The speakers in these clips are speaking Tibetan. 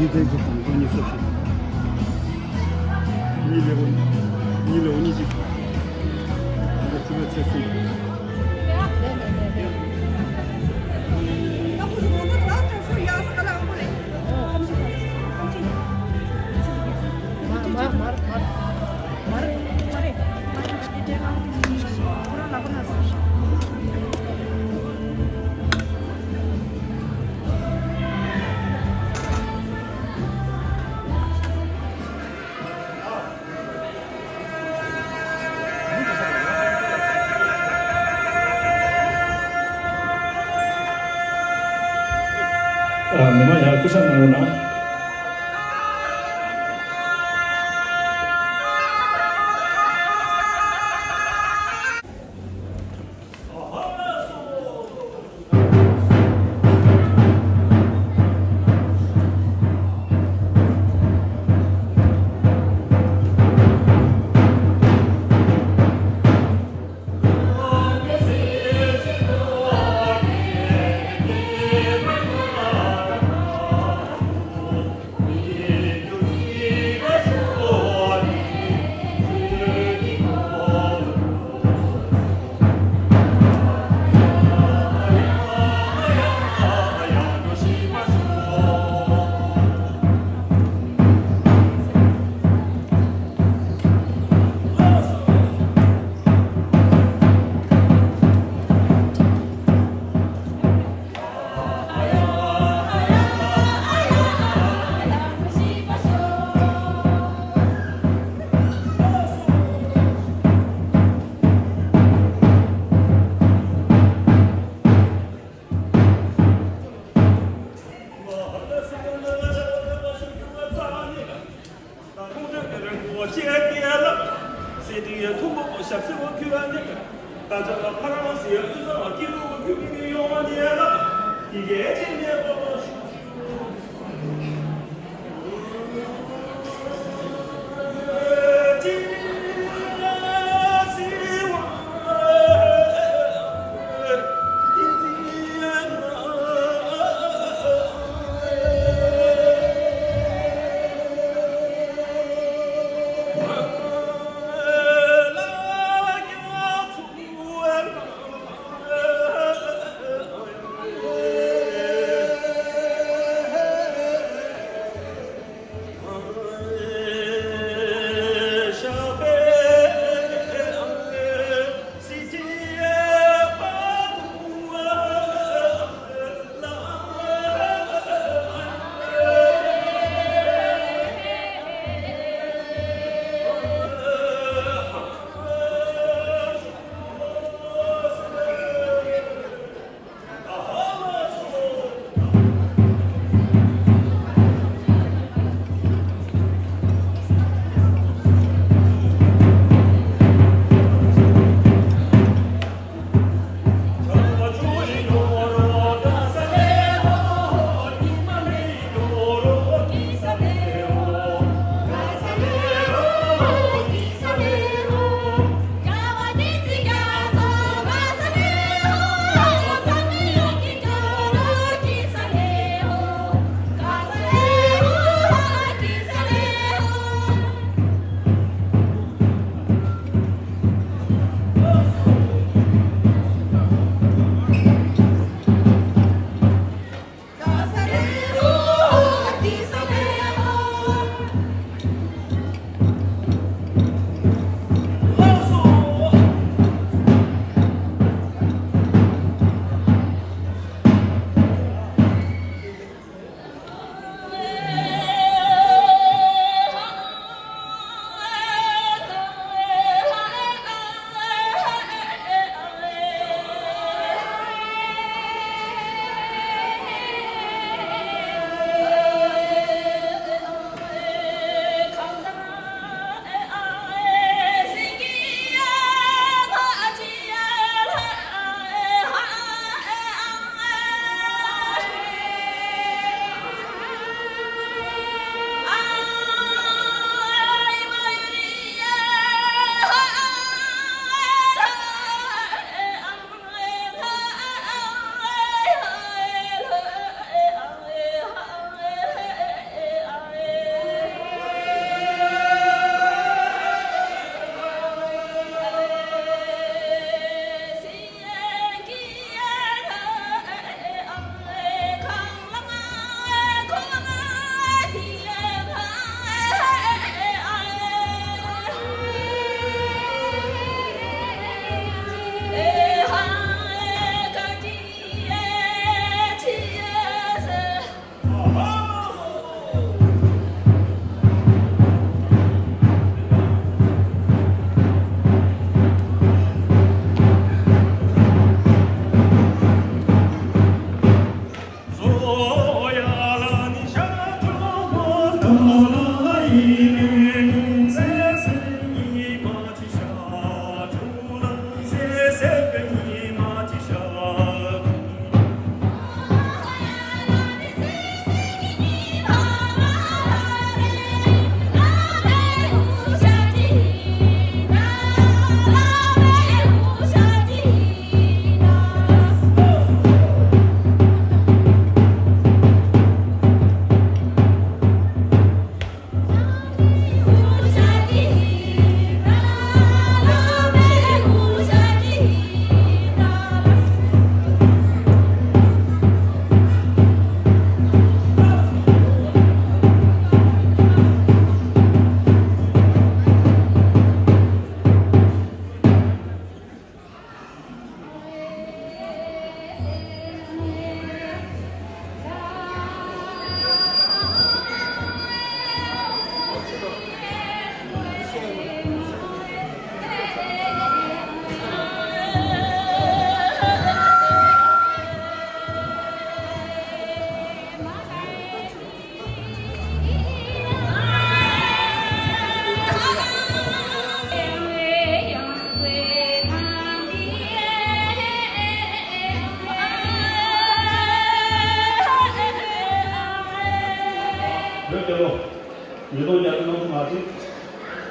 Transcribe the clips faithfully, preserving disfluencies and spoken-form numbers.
ཚན་གྱི་དང་པོ་གཉིས་སོ་བཞི། གཉིས་ལེའུ་གཉིས་ལེའུ་གཉིས་གཅིག་ཨ། མི་མང་ཡང་སྐུ་ཞབས་གནང་རོགས་གནང་།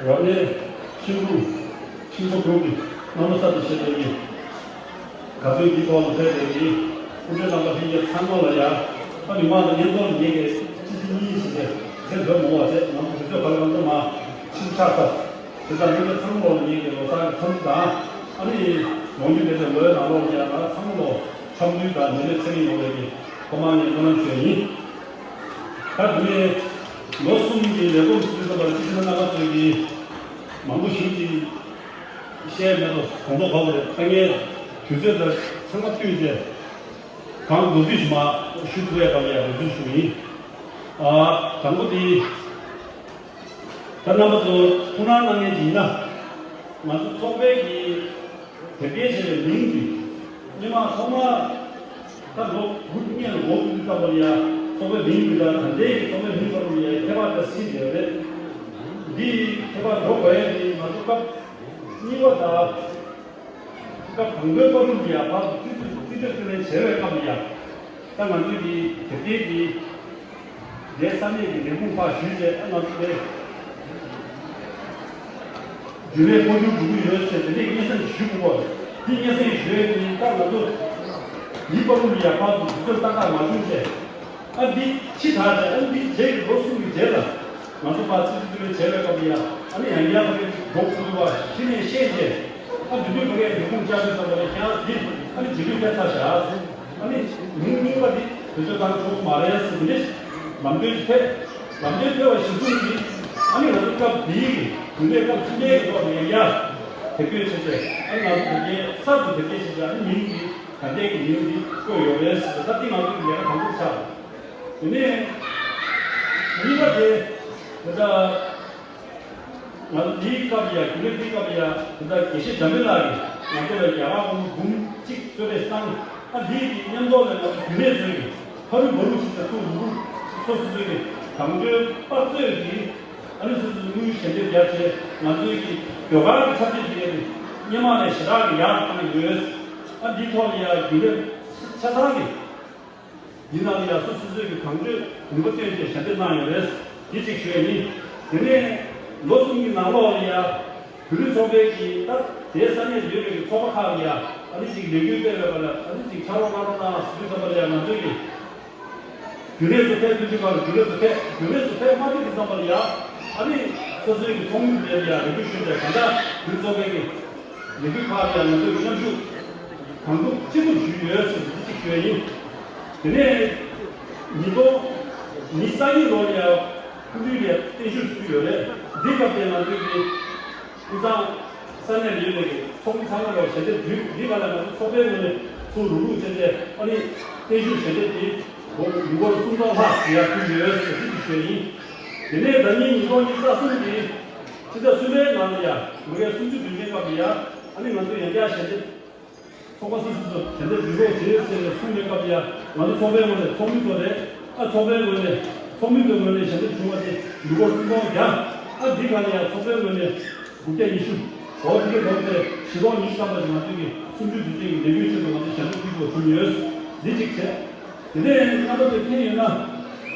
རབ་གནས་ཁྲིམས་ལུགས་ཁྲིམས་བཟོ་ཁུལ་གྱི་རྣམ་པ་གསར་དུ་བཤད་པའི་གི་ག་ཚོད་ཀྱི་ཐོག་ལ་ཕེབས་པའི་གི་སྐུ་མགྲོན་རྣམ་པ་ལྷན་རྒྱས་ཚང་མ་ལ་ཡ། ད་མི་མང་དང་མཉམ་དུ་ངེད་ཀྱི་ཅི་ཞིག་གཉིས་ཞིག་ནས་ཚེ་འདོད་མོ་བ་ཚེ་ནང་དུ་དུས་ཚོད་ག་ལ་གང་ཚོད་མ་ཕྱིན་ཆགས་ཚར། དེ་ལྟར་ངེད་ཀྱི་ཚང་མ་ལ་ངེད་ཀྱི་ལོ་གསར་གྱི་འཚམས་འདྲི་དང་། ཨ་ནི་ཡོང་རྒྱུ་མེད་པའི་ལོའི་ནང་ལོགས་ལ་ཡ་ང་ཚང་མ་ལོ་འཚམས་འདྲི་དང་ནད་མེད་ཚེ་རིང་ཡོང་བའི་གི་ཐོག་མར་ངས་སྨོན་ལམ་ཞུ་ཡ་ཡིན། ད་དེ་ནས་ལོ་གསུམ་གྱི་ལས་བགོ་ཚུགས་དུས་ཙམ་པར་སྤྱི་ཟླ་ལྔ་པ་ཚོད་ཀྱི་མང་པོ་ཞིག་གིས་བཤད་མེད་དོ་གོང་ཐོག་གོ་བ་རེད། ད་ངས་དུས་ཚོད་དང་ཚང་མ་བསྟུན་ཏེ་གང་མདོར་བསྡུས་ཤིག་མ་ཞུ་ཐུབ་ཡ་གང་ཡ་རེ་ཞུ་ཞུ་ཡིན། ཨ་དང་པོ་དེ་ད་རྣམ་པ་ཚོ་ཐུགས་སྣང་གནང་མཁན་ཅིག་ཡིན་ན། ང་ཚོ་ཚོགས་པའི་གི་དེབ་སྐྱེལ་བྱས་པའི་མིང་འདི་སྔོན་མ་ཐོག་མར་ད་ལོ་དགུ་བརྒྱ་ལ་འགོ་བཙུགས་དུས་ཙམ་པ་ལ་ཡ་ཚོགས་པའི་མིང་འདི་དང་ད་ལྟའི་གི་ཚོགས་པའི་མིང་བར་དུ་ཡ་ཁྱད་པར་འདྲ་ཞིག་ཡོད་རེད། འདི་ཁྱད་པར་འགྲོ་དགོས་ཡ་འདི་ང་ཚོ་སྐབས་གཉིས་པ་དང་སྐབས་དང་པོའི་བར་དུ་ཡ་ཕར་ཚུར་ཚུར་ཚུར་ཚུར་ཚུར་བྱས་པའི་སྐབས་ལ་ཡ། ད་ང་ཚོས་ཀྱི་དེབ་སྐྱེལ་གྱི་དེ་ས་གནས་ཀྱི་ལས་ཁུངས་ཁག་ཞུས་རྗེས་ད་ང་ཚོ་དེ་རྒྱུན་ལས་འཕོ་འགྱུར་འགྲོ་གི་ཡོད་ཟེར་དེ་འདྲའི་སྙན་སེང་ཞུ་དགོས་པ་རེད། དེ་སྙན་སེང་ཞུ་ཡས་ཀྱི་ད་ང་ཚོ་ཡིད་བར་དུ་ཡ་ཕར་ཚུར་དུས་ཚོད་ཏག་ཏག་མ་བྱུང་རྗེས། ཨ་འདི་ཕྱི་དྲགས་རེད། ཨ་འདི་རྗེས་ཀྱི་ལོ་གསུམ་གྱི་རྗེས་ལ་ང་ཚོ་ཕར་ཚུར་ཚུར་བྱས་པའི་སྐབས་ལ་ཡ། ཨ་ནི་ཡང་བསྐྱར་ཕ་གིར་འགྲོ་དགོས་པ་ཕྱི་ནས་ཤེས་རྗེས། ཨ་འདི་དུས་ཕ་གིར་ལས་ཁུངས་བཅའ་སྒྲིག་བཏང་བ་ལས་ཀྱང་འདི་ཨ་ནི་རྗེས་ལུས་ཐེབས་ཚར་བཞག་ཨ་ནི་མིང་རྙིང་པ་འདི་བེད་སྤྱོད་བཏང་ཆོག་གི་མ་རེད་ཟེར་འདི་འདྲས་ལམ་སྟོན་ཞིག་ཕེབས། ལམ་སྟོན་ཕེབས་པ་གཞིར་བཟུང་གིས་ཨ་ནི་ང་ཚོ་སྐབས་འདིའི་གི་རྒྱུན་ལས་སྐབས་གསུམ་པའི་གི་ཐོག་ནས་ཡང་བསྐྱར་དེབ་སྐྱེལ་བྱས་རྗེས། ཨ་ནི་ང་ཚོ་དེབ་སྐྱེལ་གསར་དུ་དེབ་སྐྱེལ་བྱས་རྗེས་ཨ་ནི་མིང་འདི་ད་ལྟའི་གི་མིང་འདི་བཀོད་ཡོད་རེད་ཟེར། ད་འདི་ང་ཚོ་གི་ལས་ཀ་དང་པོ་ཆགས། དེ་ནས་གཉིས་པ་དེ་ད་ལྟ་ང་ཚོ་འདིའི་སྐབས་ཡ་རྒྱུན་ལས་འདིའི་སྐབས་ཡ་ད་ལྟ་དགེ་བཤེས་འཇམ་དཔལ་ལགས་ཀྱིས་ང་ཚོ་ལ་རྒྱ་གར་སྒོར་མོ་འབུམ་གཅིག་གསོལ་རས་བཏང་། ཨ་འདིའི་གི་མཉམ་ཐོག་ལ་ང་ཚོ་རྒྱུན་ལས་ཚོས་ཀྱི་ཕ་རུ་འབའ་རུ་ཅིག་དང་ཚུར་རུ་སོ་སོ་ཚོས་ཀྱི་དང་འདོད་པར་གཙོས་ཀྱི་ཨ་ནི་སོ་སོའི་དངུལ་ཞལ་འདེབས་རྒྱག་བྱས་ང་ཚོའི་གི་ཟློས་གར་གྱི་འཆར་གཞི་དེ་གའི་སྔོན་མ་ནས་ཞེ་དྲག་གི་ཡག་བཏང་ཡོད། ཨ་འདིའི་ཐོག་ལ་ཡ་རྒྱུན་ལས་ཆ་ཚང་གི་འདི་ནང་ལ་ཡ་སོ་སོ་སོའི་གི་གང་འདོད་ནུས་པ་བཏོན་བྱས་ཞལ་འདེབས་གནང་ཡོད་རེད། འདི་གཅིག་ཞུ་ཡ་ཡིན། དེ་ནས་ལོ་གསུམ་གྱི་ནང་ལོགས་ལ་ཡ་བོད་རིགས་ཚོགས་པའི་གི་ད་དེའི་ས་གནས་ཡོད་པའི་གི་ཚོགས་པ་ཁག་ལ་ཡ་ཨ་ནི་ཅིག་ལས་འགུལ་སྤེལ་བའི་སྐབས་ལ་ཨ་ནི་ཅིག་ཕྱག་རོགས་བཀའ་རོགས་གནང་ཟེར་དུས་ཙམ་པ་ལ་ཡ་ང་ཚོའི་གི་རྒྱུན་ལས་ཚོ་ཕེབས་དུས་ཀྱི་བར་རྒྱུན་ལས་ཚོ་ཕེབས། རྒྱུན་ལས་ཚོ་ཕེབས་མ་ཐུབ་ཀྱི་ཙམ་པ་ལ་ཡ་ཨ་ནི་སོ་སོའི་གི་ཚོགས་མི་དེ་ལ་ཡ་རེ་སྐུལ་ཞུས་ཏེ་གང་ལྟར་བོད་རིགས་ཚོགས་པའི་གི་ལས་འགུལ་ཁག་ལ་ཡང་ང་ཚོས་མཉམ་ཞུགས་གང་ཐུབ་ཅི་ཐུབ་ཞུས་ཡོད་ཟེར་འདི་གཅིག་ཞུ་ཡ་ཡིན། དེ་ནས་ཉིས་སྟོང་ཉི་ཤུ་རྩ་གཉིས་ལོར་ཡང་ཕུ་ནུའི་ལ་བརྟན་བཞུགས་ཞུས་ཡོད་རེད། འདི་སྐབས་དེ་ང་ཚོས་ཀྱི་སྐུ་ཚང་ས་གནས་ལ་ཡོད་པའི་ཚོགས་མི་ཚང་མ་ལ་ཞལ་འདེབས་བསྡུས། འདི་ག་ལ་ང་ཚོ་ཚོགས་པའི་ངོས་ནས་ཚུར་རུག་རུག་བྱས་ཏེ་ཨ་ནི་བརྟན་བཞུགས་ཞལ་འདེབས་དེ་ལོ་ལོ་འཁོར་གསུམ་སྟོང་ལྷག་ཡར་ཕུལ་ཡོད་ཟེར་འདི་གཅིག་ཞུ་ཡ་ཡིན། དེ་ནས་ཟླ་ཉིན་ཉིས་སྟོང་ཉི་ཤུ་རྩ་གསུམ་གྱི་ཕྱི་ཟླ་གསུམ་པའི་ནང་ལ་ཡ་མི་རེ་སུམ་ཅུ་བདུན་ཅན་སྐབས་ལ་ཡ་ཨ་ནི་ང་ཚོ་ཡང་བསྐྱར་ཞལ་འདེབས་ཚོགས་པ་སོ་སོ་ཚོ་ཞལ་འདེབས་འབུལ་རོགས་བྱེད་ཟེར་ནས་གསུངས་པའི་སྐབས་ལ་ཡ་ང་ཚོ་ཚོགས་པའི་ངོས་ནས་ཚོགས་མི་ཚོ་རེད། ཨ་ཚོགས་པའི་ངོས་ནས་ཚོགས་མི་ཚོའི་ངོས་ནས་ཞལ་འདེབས་བྱུང་བ་དེ་ལུས་སྒོར་སུམ་སྟོང་བརྒྱ། ཨ་འདི་ག་ལ་ཡ་ཚོགས་པའི་ངོས་ནས་དགུ་བརྒྱ་ཉི་ཤུ། འོ་དེ་གའི་ལོ་ཚད་བཞི་སྟོང་ཉི་ཤུ་ཐམ་པ་ཞིག་ང་ཚོའི་གི་སུམ་ཅུ་དུས་ཆེན་གྱི་ལས་འགུལ་ཆེད་དུ་ང་ཚོ་ཞལ་འདེབས་ཕུལ་དགོས་བྱུང་ཡོད། འདི་གཅིག་བྱས། དེ་ནས་རྣམ་པ་ཚོས་མཁྱེན་ཡོད་ན།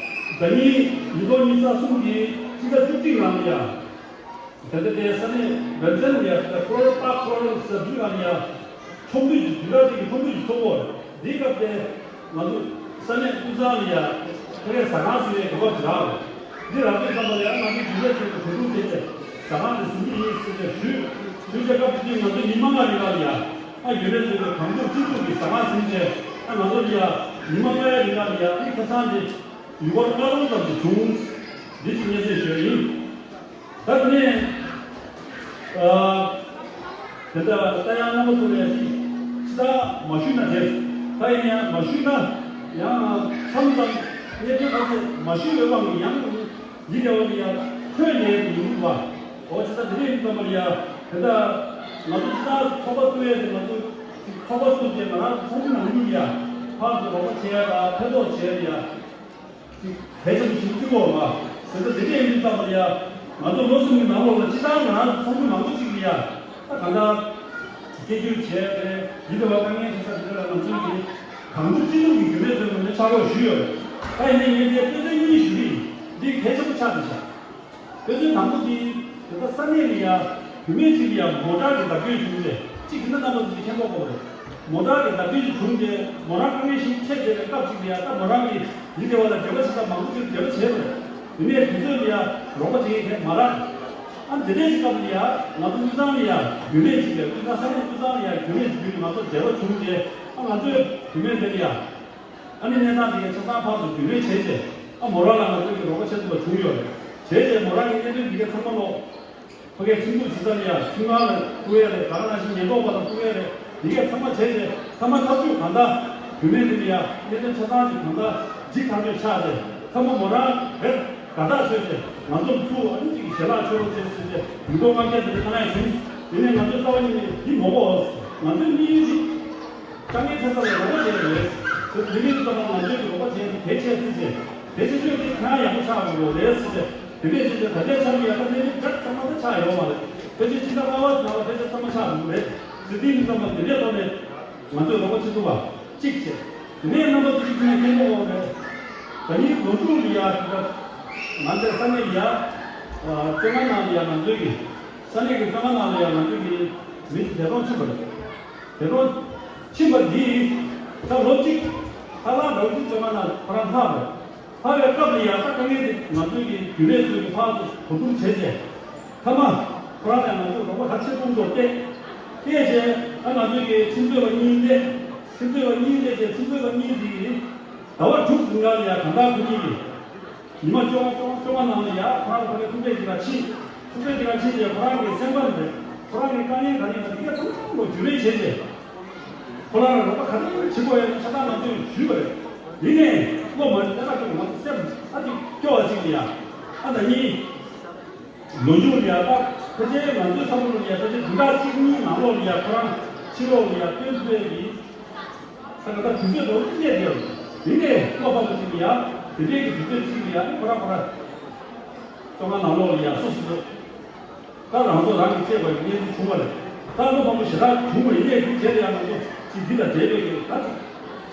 ཟླ་ཉིན་ཉིས་སྟོང་ཉི་ཤུ་རྩ་གསུམ་གྱི་ཕྱི་ཟླ་བཅུ་གཅིག་ནང་ལ་ཡ། ད་ལྟ་དེ་ས་གནས་བན་ཚན་ལ་ཡ་ད་ཁོ་རོ་པ་ཁོ་རོ་ཟ་འབྲུ་ལ་ཡ། ཚོགས་འདུ་ཞིག་དུས་རབས་གཅིག་གི་ཚོགས་འདུ་ཞིག་ཚོགས་པ་རེད། འདིའི་སྐབས་དེ་ང་ཚོ་ས་གནས་དབུས་གཙང་ལ་ཡ་ཕ་གིའི་ཟ་ཁང་ཟིན་ཡས་གོ་སྐབས་ཅིག་རག་རེད། འདི་རག་དུས་ཙམ་པ་ལ་ཡ་ང་ཚོའི་རྒྱུན་ལས་ཚོས་གོ་བསྡུར་བྱས་ཏེ་ཟ་ཁང་དེ་ཟིན་གྱི་ཡིན་ཟེར་ཏེ་ཞུས། ཞུས་ཏེ་སྐབས་དེ་དུས་ང་ཚོ་ཉི་མ་ལྔ་རིང་ལ་ཡ་ཨ་རྒྱུན་ལས་ཚོས་གང་ཐུབ་ཅི་ཐུབ་ཀྱིས་ཟ་ཁང་ཟིན་བྱས་ཨ་ང་ཚོ་ལ་ཡ་ཉི་མ་ལྔ་ཡ་རིང་ལ་ཡ་ཨ་ཁ་སང་དེ་ཡུལ་སྐོར་ལྔ་སྟོང་ཙམ་ཞིག་བྱུང་། འདི་ཅིག་སྙན་སེང་ཞུས་ཡིན། ད་དེ་ནས་ཨ་དེ་ལྟར་ལྟ་ཡང་རྣམ་པ་ཚོ་ལས་ཅི་ད་མ་ཞུས་ན་བྱས། ད་ཡིན་ཡང་མ་ཞུས་ན་ཡང་མཚམས་མཚམས་གནད་དོན་ཁ་ཤས་མ་ཞུས་པའི་དབང་གིས་ཡང་འདི་འདྲ་བ་ནི་ཡང་ཁོས་ལས་མི་འདུག་པ། འོ་བྱས་ཙང་དེ་འདྲ་ཡིན་ཙམ་པར་ཡ་དེ་ལྟར་ང་ཚོ་ཅི་ལྟར་ཚོགས་པ་བཙུགས་ཡས་དེ་ང་ཚོ་ཚོགས་པ་བཙུགས་ཏེ་ང་རང་ཚོ་ཚོགས་མི་ནང་ལུགས་ཡ་ཕར་ཚུར་རོགས་པ་བྱས་ཡ་དང་ཕན་ཐོགས་བྱས་ཡ། གལ་ཆེན་པོ་ཞིག་བརྩི་དགོས་པ། དེ་ཚོ་དེ་འདྲ་ཡིན་དུས་ཙམ་པ་ལ་ཡ། ང་ཚོ་ལོ་གསུམ་གྱི་ནང་ལོགས་ལ་སྤྱི་བཏང་ང་རང་ཚོ་ཚོགས་མི་མང་པོ་ཅིག་ལ་ཡ། ད་གང་ལྟར་སྐད་སྒྱུར་བྱས་ཏེ་ཡིད་དུ་བ་དཀའ་ངལ་འཕྲད་ས་དེ་འདྲ་ལ་ང་ཚོའི་གི་གང་ཐུབ་ཅི་ཐུབ་ཀྱི་རྒྱུན་ལས་ཚོའི་ངོས་ནས་ཕྱག་རོགས་ཞུས་ཡོད། ད་ཡིན་ནའི་ངས་དེ་དཔེ་མཚོན་གཉིས་ཞུ་གི་ཡིན། འདི་གལ་ཆེན་པོ་ཆགས་བསྡད་ཤག་དཔེ་མཚོན་དང་པོ་འདི། དེ་ལྟར་ས་གནས་ལ་ཡ་བུད་མེད་ཅིག་ལ་ཡ་མོ་ཊ་གི་བརྡབ་སྐྱོན་བྱུང་སྟེ་གཅིག་གིས་ན་རྣམ་པ་ཚོ་གིས་མཁྱེན་པ་དགོས་པ་རེད། མོ་ཊ་གི་བརྡབ་སྐྱོན་ཅིག་བྱུང་སྟེ་མོ་རང་དཀའ་ངལ་ཞིག་འཕྲད་བསྡད་པའི་སྐབས་ཅིག་ལ་ཡ་ད་མོ་རང་གི་ཡིད་བདེ་བ་དང་འབྲེལ་བ་ཞིག་དང་མང་པོ་ཅིག་འབྲེལ་བ་བྱས་པ་རེད། དེ་ནས་དུས་ཚོད་ལ་ཡ་རོགས་པ་བྱེད་མཁན་མ་རག་ཨ་འདི་འདྲའི་ཅིག་སྐབས་ལ་ཡ་ང་ཚོ་དབུས་གཙང་ལ་ཡ་བུད་མེད་ཅིག་ལས་དབུས་གཙང་ས་གནས་དབུས་གཙང་ལ་ཡ་བུད་མེད་ཅིག་བརྒྱུད་ནས་ང་ཚོ་འབྲེལ་བ་བྱུང་སྟེ་ཨ་ང་ཚོའི་བུད་མེད་དེ་ལ་ཡ། ཨ་ནི་གནས་སྟངས་འདི་གའི་ཆ་ཚང་ཕར་ཚུར་བརྒྱུད་ལེན་བྱས་རྗེས་ཨ་མོ་རང་ལ་ང་ཚོས་ཀྱི་རོགས་པ་བྱེད་ཐུབ་པ་བྱུང་ཡོད་རེད། བྱས་རྗེས་མོ་རང་གི་གནད་དོན་འདི་གའི་ཚང་མ་ལོག་ཕ་གིའི་ཁྲིམས་གཏུག་བྱེད་ས་ལ་ཡ་ཁྲིམས་ཁང་ལ་བསྐུར་ཡ་རེད། ད་ག་ནང་བཞིན་ཉེན་རྟོག་པ་ལ་བསྐུར་ཡ་རེད། འདི་གའི་ཚང་མ་བྱས་རྗེས་ཐ་མ་ཐག་གཅོད་གང་ལྟར་བུད་མེད་འདི་ལ་ཡ་གནད་དོན་ཆ་ཚང་ཅིག་གང་ལྟར་འཇིགས་ཐག་ཆོད་ཆགས་རྗེས་ཐ་མ་མོ་རང་རེད་དགའ་ཐག་ཆོད་རྗེས་ང་ཚོར་ཚུར་ཨ་ནི་ཅིག་གི་ཞལ་ལག་མཆོད་རོགས་བྱེད་ཟེར་རྗེས་ཡིག་ཐོག་རྐང་རྒྱ་དེ་འདྲ་གནང་ཡ་བྱུང་། དེ་ནས་ང་ཚོའི་རྩ་བ་ཉིད་ནས་འདི་མོ་གོ་ང་ཚོའི་དམིགས་ཡུལ་འདི། དཀའ་ངལ་འཕྲད་ས་ལ་རོགས་པ་བྱས་ཡོད། དེ་དེ་རིང་ཙམ་ལ་ང་ཚོས་ཀྱི་རོགས་པ་བྱས་ཏེ་གལ་ཆེ་ཚུལ་བྱས། གལ་ཆེ་ཤོས་དེ་ཁྱོན་ཡག་པོ་ཆགས་དགོས་རེད་ཟེར་ཏེ། དེ་འདྲས་བྱས་ཏེ་ད་ལྟའི་ཆར་ཡག་པོ་གནས་ལུགས་འདྲ་ཚང་མ་ད་ཆགས་ཡོད་མ་རེད། ཕལ་ཆེར་སྤྱི་ཟླ་ལྔ་པ་ནང་ལ་ཕལ་ཆེར་ཚང་མ་ཆགས་འགྲོ་གི་རེད། དེ་དེ་ཡིན་ཙམ་ལ་དེ་འདྲས་ཐོག་ནས་ང་ཚོས་རོགས་པ་བྱེད་ཐུབ་པ་གཅིག་བྱས། དེ་ནས་རྣམ་པ་ཚོ་གཅིག་ཐུག་ནས་སྐད་འབོད་འོང་རེད། ད་ནི་ལོ་མཇུག་ལ་ཡ་ང་ཚོའི་ས་གནས་ཡ་བཙོན་ཁང་ནང་ལ་ཡ་ང་ཚོའི་གི་ས་གནས་ཀྱི་བཙོན་ཁང་ནང་ལ་ཡ་ང་ཚོའི་གི་མི་དེ་གྲོངས་ཕྱིན་པ་རེད། དེ་རུ་ཕྱིན་པ་འདིས་ད་ལོ་གཅིག་ཧ་ལམ་ལོ་གཅིག་བཙོན་ཁང་ནང་ཁོ་རང་ལྷག་རེད། ལྷག་པའི་སྐབས་ལ་ཡང་ད་དཀའ་ངལ་དེ་ང་ཚོའི་གི་རྒྱུན་ལས་ཚོས་ཀྱི་ཕར་ཚུར་གོ་བསྡུར་བྱས་རྗེས་མཐའ་མ་ཁོ་རང་ལ་ང་ཚོས་རོགས་པ་ག་ཚོད་གཏོང་ཐུབ་བལྟས། བལྟས་རྗེས་ད་ང་ཚོའི་གི་ཁྲིམས་རྩོད་པ་གཉིས་བསླེབས། ཁྲིམས་རྩོད་པ་གཉིས་བསླེབས་རྗེས་ཁྲིམས་རྩོད་པ་གཉིས་དེ་གི་ཟླ་བ་དྲུག་རིང་ལ་ཡང་གང་ལྟར་ཁོ་གཉིས་ཀྱིས། ཉི་མ་བཅོ་ལྔ་བཅོ་ལྔ་བཅོ་ལྔ་ནང་ལ་ཡང་ཁོ་རང་ཕ་གིའི་ཐུག་འཕྲད་ཅིག་ལ་ཕྱིན། ཐུག་འཕྲད་ཅིག་ལ་ཕྱིན་རྗེས་ཁོ་རང་གི་སེམས་ཁམས་རེད། ཁོ་རང་གི་དཀའ་ངལ་ག་རེ་ཡིན་པ་འདི་ག་ཚང་མ་རྒྱུས་ལོན་བྱས་རྗེས། ཁོ་རང་ལ་རོགས་པ་ག་རེ་བྱེད་དགོས་ཡོད་ན་ཆ་ཚང་ང་ཚོས་ཞུས་པ་རེད། ཡིན་ནའི་བློ་མ་བདེ་ཁ་ཐུག་ང་ཚོ་སེམས་ཨ་ཅིག་སྐྱོ་བ་ཅིག་ལ་ཡ། ཨ་ད་གཉིས། ལོ་མཇུག་ལ་ཡ་ད་ཕལ་ཆེར་ང་ཚོའི་བསམ་བློ་ལ་ཡ་ཕལ་ཆེར་བདུན་ཕྲག་གཅིག་གཉིས་ནང་ལོགས་ལ་ཡ་ཁོ་རང་ཕྱི་ལོགས་ལ་ཡ་བཏོན་ཐུབ་ཡ་གི། ད་ག་ད་དུས་ཚོད་འདྲ་བོ་གཅིག་སླེབས་ཡོད། དེ་ནས་བློ་ཕམ་པ་ཅིག་ལ་ཡ་དེ་འདྲའི་གི་དུས་ཚོད་གཅིག་ལ་ཡ་ཁོ་རང་ཁོ་རང་བཙོན་ཁང་ནང་ལོགས་ལ་ཡ་སོ་སོ་སོ། ད་རང་ཚོ་རང་གིས་བྱས་པ་གི་གནས་ཚུལ་བྱུང་བ་རེད། ད་བློ་ཕམ་པོ་ཞེ་དྲག་བྱུང་བ་ཡིན་ནའི་དེའི་རྗེས་ལ་ཡང་ང་ཚོ་ཅིག་འདི་དང་འབྲེལ་བའི་གི་ད་ཅིག་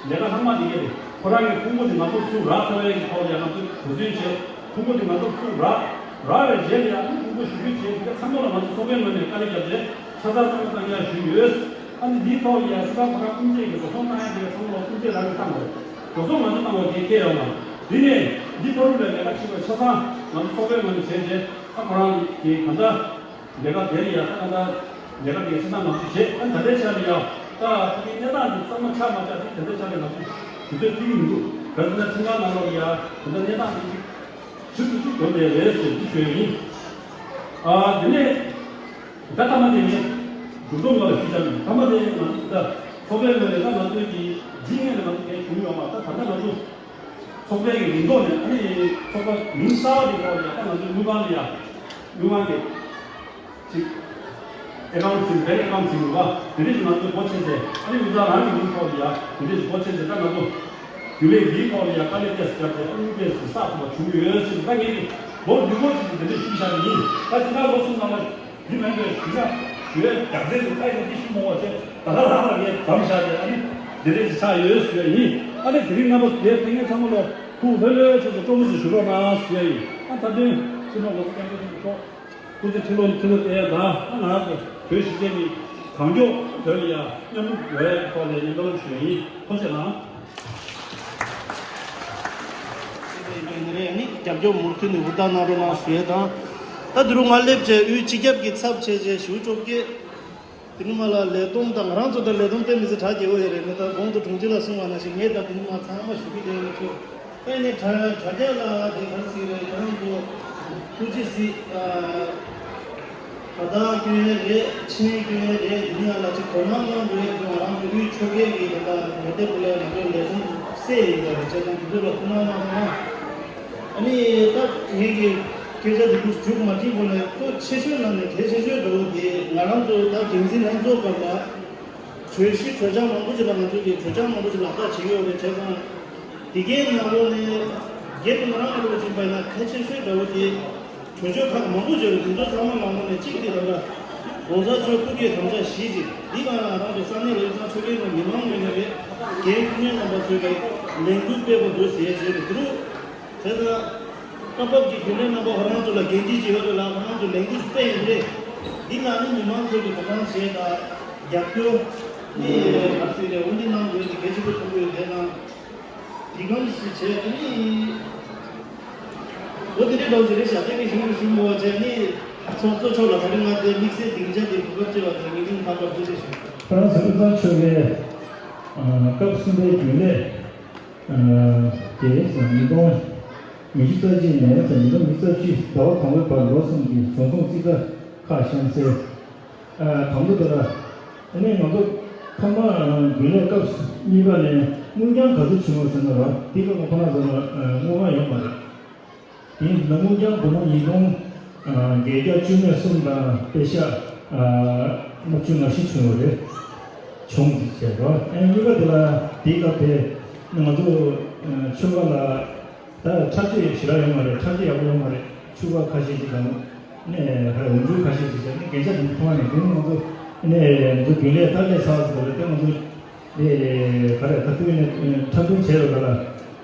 ལས་ཀ་ལྷག་མ་འདི་གས་རེད། ཁོ་རང་གི་ཕུང་པོ་འདི་ང་ཚོ་ཚུར་རག་ཐུབ་ཡས་ཀྱི་ཐོག་ལ་ཡང་ང་ཚོས་གོ་སྐོན་བྱས། ཕུང་པོ་འདི་ང་ཚོ་ཚུར་རག་རག་པའི་རྗེས་ལ་ཡང་ཕུང་པོ་ཞིབ་འཇུག་བྱས་འདི་ག་ཚང་མ་ལ་ང་ཚོ་ཚོགས་པའི་ངོས་ནས་དཀའ་ལས་བརྒྱབ་རྗེས་ཆ་ཚང་ཚང་མ་བཏང་ཡག་ཞུས་ཡོད། ཨ་ནི་འདིའི་ཐོག་ལ་ཡང་སྤྱི་བཏང་ཁོ་རང་དབུ་འབྱེད་ཀྱི་འགྲོ་སོང་བཏང་ཡག་དེ་ག་ཚང་མ་དབུ་འབྱེད་རང་གིས་བཏང་བ་རེད། འགྲོ་སོང་ང་ཚོ་བཏང་བ་དེ་ཁྱད་ཡོད་མ་རེད། འདི་ནས་འདི་ཕ་རུ་ལ་ལས་ཀ་བྱེད་པ་ཆ་ཚང་ང་ཚོ་ཚོགས་པའི་ངོས་ནས་བྱས་རྗེས་ཨ་ཁོ་རང་གིས་གང་ལྟར། ལས་ཀ་དེར་ཡང་ད་ལྟ་ལས་ཀ་དེ་ཆ་ཚང་ང་ཚོ་བྱེད། ཨ་ད་ལྟའི་ཆར་ལ་ཡང་ད་ཕ་གིའི་གནས་སྟངས་འདི་གཙང་མ་ཆགས་མ་ཆགས་དེ་ད་ལྟའི་ཆར་ལ་ང་ཚོ་དུས་ཚོད་བརྩི་གི་མི་འདུག་ག་ཟེར་ན་ཁྲིམས་ཁང་ནང་ལོགས་ལ་ཡང་ད་ལྟ་གནས་སྟངས་དེ་ཞིག་ཞིབ་ཏུ་ཞིག་འགྲོ་བསྡད་རེད་ཟེར་འདི་ཞུ་ཡ་ཡིན། ཨ་དེ་ནས་ད་ཐ་མ་དེ་ནས་མཇུག་སྡོམ་ངོ་ལ་ཞུ་བྱ་ཡིན། ཐ་མ་དེ་ང་ཚོ་ད་ཚོགས་པའི་ངོས་ནས་ད་ང་ཚོའི་གི་འདི་ངོས་ནས་ང་ཚོ་གས་བྱུང་ཡོད་མ་ད་ད་ལྟ་ང་ཚོ། ཚོགས་པའི་གི་མིང་ཐོག་ནས་ཨ་ནི་ཚོགས་པ་མིང་གསར་པ་དེ་ཐོག་ནས་ད་ང་ཚོའི་དངུལ་ཁང་ལ་ཡ། དངུལ་ཁང་གི་ཅིག་ཨེ་ཀའུན་ཊི་ཟིན་པའི་ཨེ་ཀའུན་ཊི་ཟིན་དགོས་པ་དེ་འདྲ་ཞིག་ང་ཚོས་སྒོ་ཕྱེ་ཚེ་ཨ་ནི་དབུས་གཙང་རང་གི་མིང་ཐོག་ལ་ཡ་དེ་འདྲ་ཞིག་སྒོ་ཕྱེ་ཚེ་ད་ང་ཚོ་རྒྱུན་ལས་འདིའི་ཐོག་ལ་ཡ་དཀའ་ལས་ཏོག་ཙམ་བརྒྱབ་ཚེ་ཨ་ནི་ཏོག་ཙམ་བསགས་ཐུབ་པ་བྱུང་ཡོད་ཟེར་ད་ངས་ཀྱི་ལོ་མཇུག་སྒོ་ཕྱེ་ཚེ་དེ་འདྲ་ཞུས་བཞག་ནི་ཡིན། ད་ཅི་ད་ལོ་གསུམ་ནང་ལ། འདི་མིན་པའི་ཞུ་ཡ་ཞུ་ཡའི་རྒྱག་རྩལ་དེ་ལྟ་ཡིན་ན་འདི་ཞུ་མོ་བ་ཆེ་ད་ལྟ་རང་ལ་ངས་བདམས་བཞག་ནས་ཨ་ནི་འདི་འདྲས་ཞིག་ཆགས་ཡོད་ཞུ་ཡ་ཡིན། ཨ་ནི་དེ་རིང་རྣམ་པ་དེ་ཕན་ངེས་ཚང་མ་ལ་ཐུགས་ལྷོད་ལྷོད་བྱས་ཏེ་སྤྲོ་མོ་ཞིག་ཞུ་རོགས་གནང་ཞུ་ཡ་ཡིན། ཨ་ད་དོན་སྤྱི་ནོར་གོང་ས་སྐྱབས་མགོན་ཆེན་པོ་མཆོག་སྐུ་ཚེ་ཁྲི་ལོ་ཁྲི་ལོ་བརྟན་ཡ་དང་ཨ་ང་རང་ཚོ་བོད་གཞིས་བྱེས་ཀྱི་གང་མགྱོགས་བོད་ལ་ཡ་མཉམ་རུབ་ཡོང་ཡ་གི་ཐོག་ལ་ངས་སྨོན་ལམ་ཞུ་ཡ་ཡིན། ཐུགས་རྗེ་གནང་། ཡིན་པའི་ནི་རེད་ནི་རྒྱབ་སྐྱོར་མུ་མཐུད་ནས་ཧུར་ཐག་གནང་རོགས་གནང་ཞུ་ཡས་དང་། ད་དུ་རུ་ང་སླེབས་བྱས་དབུས་སྤྱི་ཁྱབ་ཀྱི་ཚབ་བྱས་བྱས་ཞུ་ཆོག་གི། དེ་ནི་མ་ལ་ལས་བསྡོམས་དང་ང་རང་ཚོ་ད་ལས་བསྡོམས་སྤེལ་མི་ཚེ་གྲ་རྒྱས་པོ་ཡོད་རེད་ནི་ད་གོང་དུ་དྲུང་ཆེ་ལ་གསུངས་པ་ནང་བཞིན་ངས་ད་དེ་ནི་མ་ཚང་མ་ཞུ་གི་དེ་ཡོད་ཆོག་ད་ཡིན་ནི་དྲ་དྲ་རྒྱ་ལ་དེ་ག་རེ་ཟིག་རེད་ཁྱེད་རང་ཚོ་ཐུགས་རྗེ་གཟིགས། ད་ལྟ་སྐྱོན་ཡས་རེད་ཕྱིན་སྐྱོན་ཡས་རེད་འདི་ནི་ཡང་ལ་ཅིག་དོ་སྣང་གནང་དགོས་ཡས་ཚོ་ང་རང་ཚོ་དབུས་ཆོལ་ཁའི་གི་ད་ལྟ་ལོ་ཏེ་པོ་ལས་ང་ཚོའི་ལས་ཁུངས་སུ་གསལ་ཡིན་པ་རེད་བྱས་ཙང་འདི་ཚོ་ལ་ཐུགས་སྣང་གནང་ཐུབ་ན། ཨ་ནི་ད་ངེད་ཀྱི་སྐད་ཆ་འདི་འདུག་མཇུག་མ་སྒྲིལ་གོང་ནས་གཙོ་ཆེ་ཤོས་ནང་ནས་གལ་ཆེ་ཤོས་འདྲ་བོ་དེ་ང་རང་ཚོ་ད་འགན་འཛིན་ལྷན་ཚོགས་སྐབས་ལ་གྲོས་གཞི་གྲོས་འཆར་མང་པོ་ཅིག་ལ་ང་ཚོ་གི་གྲོས་འཆར་མང་པོ་ཅིག་ལག་བསྟར་བྱེད་ཀྱི་ཡོད་རེད་བྱས་ཙང་འདི་གའི་ནང་ལོགས་ནས་སྒེར་དུ་ང་རང་ང་ལོག་ཅིག་པ་ཡིན་ན་གལ་ཆེ་ཤོས་འདྲ་བོ་དེ། གྲོས་ཆོད་ཁག་མང་པོ་བརྗོད་རེད། དེ་ཚོ་ཚང་མ་མང་པོ་ནས་གཅིག་དེ་ལ་ལ་༸གོང་ས་མཆོག་སྐུ་སྒེར་དམ་བཅའ་བཞི་ཅིག་འདི་ག་རང་རང་གི་ས་གནས་ལ་ཡོད་ཙང་ཆོལ་ཁའི་ངོས་མི་མང་ངོས་ནས་རེད། རྒན་སྐུ་ངོ་རྣམ་པ་ཚོས་རེད་ལས་འགུལ་སྤེལ་དགོས་འདུག་ཟེར་བརྗོད་རེད། དེ་རུ་དེ་ལྟར་ སྐབས་བབ་ཀྱི་རྒྱུན་ལས་རྣམ་པ་ཁོ་རང་ཚོ་ལ་འགན་འཁྲི་ཅིག་ཡོད་རེད་ལ། ཁོ་རང་ཚོ་ལས་འགུལ་སྤེལ་ཡོད་རེད། འདི་ནང་ནས་མི་མང་ཚོས་ཀྱི་དོ་སྣང་བྱས་དང་རྒྱབ་སྐྱོར་ནི་ག་ཚོད་རེད། འོ་འདི་གནང་དགོས་ནི་གལ་ཆེན་པོ་མཐོང་གི་ཡོད། དེ་དང་འདི་གམ་ཞིག་བྱས་དེ་ནི་འོ་དེ་འདྲའི་ལོ་ཟེར་རེད་ཤག་དེ་གི་ཞུ་ཞུ་མོ་བྱས་ནི་ཚོགས་གཙོ་མཆོག་ལ་ད་རིང་ང་དེ་དམིགས་བསལ་སྡིངས་ཆ་དེ་གོ་སྐབས་སྤྲད་པ་དང་ཉིན་རིང་ཐག་པ་ཐུགས་རྗེ་ཆེ་ཞུ། ཁོ་རང་ཚོ་ཀུན་བཟང་ཆོས་རྒྱལ་སྐབས་གསུམ་པའི་རྒྱུན་ལས། དེ་ཉིས་སྟོང་ཉི་ཤུ་རྩ་གཅིག་ནས་ཉིས་སྟོང་ཉི་ཤུ་རྩ་བཞི་ཟླ་བ་དང་པོའི་བར་ལོ་གསུམ་གྱི་བྱུང་སོང་རྩིས་ཁྲ་ཁག་གཤམ་གསལ། དང་པོ་དེ་ལ་ཨ་ནི་ང་ཚོ་ཐོག་མ་རྒྱུན་ལས་སྐབས་གཉིས་པ་ནས་དངུལ་རྐྱང་ག་ཚོད་བྱུང་བ་ཟེར་ན་ར་དེ་སྐབས་ཁོ་ན་ཚོ་ལ་དངུལ་ཁང་ཡོད་མ་རེད། དེ་ཡིན་ན་དངུལ་རྐྱང་སྒོར་མོ་ཉིས་སྟོང་བརྒྱད་བརྒྱ་བཅུ་མེད་གསུམ་དང་པེ་ཤག་ལྔ་བཅུ་ང་བཞི་བྱུང་བ་རེད། བྱུང་ཟེར་བྱས་རོ། ཨེ་གཉིས་པ་དེ་ལ་དེའི་སྐབས་དེ་ང་ཚོ་ཆོལ་ཁ་ལ་ད་འཁྲབ་སྟོན་ཞེ་དྲག་ཡོད་མ་རེད། འཁྲབ་སྟོན་ཡག་པོ་ཡོད་མ་རེད། ཕྱུ་པ་ཁ་ཤས་ཅིག་དང་ནས་ཧ་འོ་འཇུ་ཁ་ཤས་ཅིག་བྱས་ནས་རྒན་ཆགས་དེ་མཐོང་བ་ནས་དེ་ནི་ང་ཚོ་ནས་ང་ཚོ་རྒྱུན་ལས་ཐག་ལས་ཚར་ཟེར་བ་རེད། དེ་ང་ཚོ། དེ་ག་རེ་ད་དུས་ནས་འཁྲབ་སྟོན་བྱས་པ་ག་ལ་